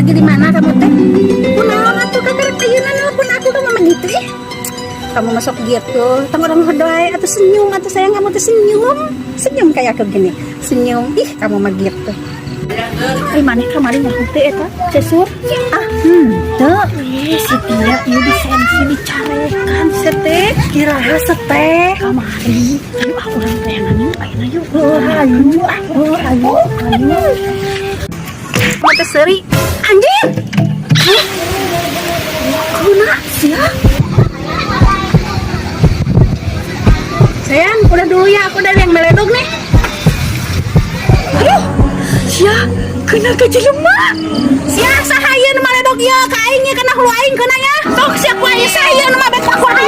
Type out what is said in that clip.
Lagi di mana kamu teh? Kunaon atuh kakarek ayeuna nelpon aku, kamu mah gitu ih. Kamu masuk gitu, tong orang hodoy atau senyum atau sayang, kamu tuh senyum. Senyum kayak aku gini. Senyum. Ih, kamu mah gitu. Ai maneh kamari nyaho teh eta Cesur? Ah, teu. Eh, si Tia ieu disensi, dicarekan si teh. Kiraha seteh? Kamari. Ayo ah, urang tayangan yuk ayeuna yuk. Oh, hayu ah, oh, hayu, hayu. Kamu teh seuri. Anjir. Hah? Kuna sia. Sayang, udah dulu ya, aku dari yang meledog nih. Aduh, sia, kena ke jelema. Sia, saha ieu nu maledog ieu ka aing ieu, kana hulu aing kena ya. Sok sia ku aing, saha ieu nu mabek ku aing.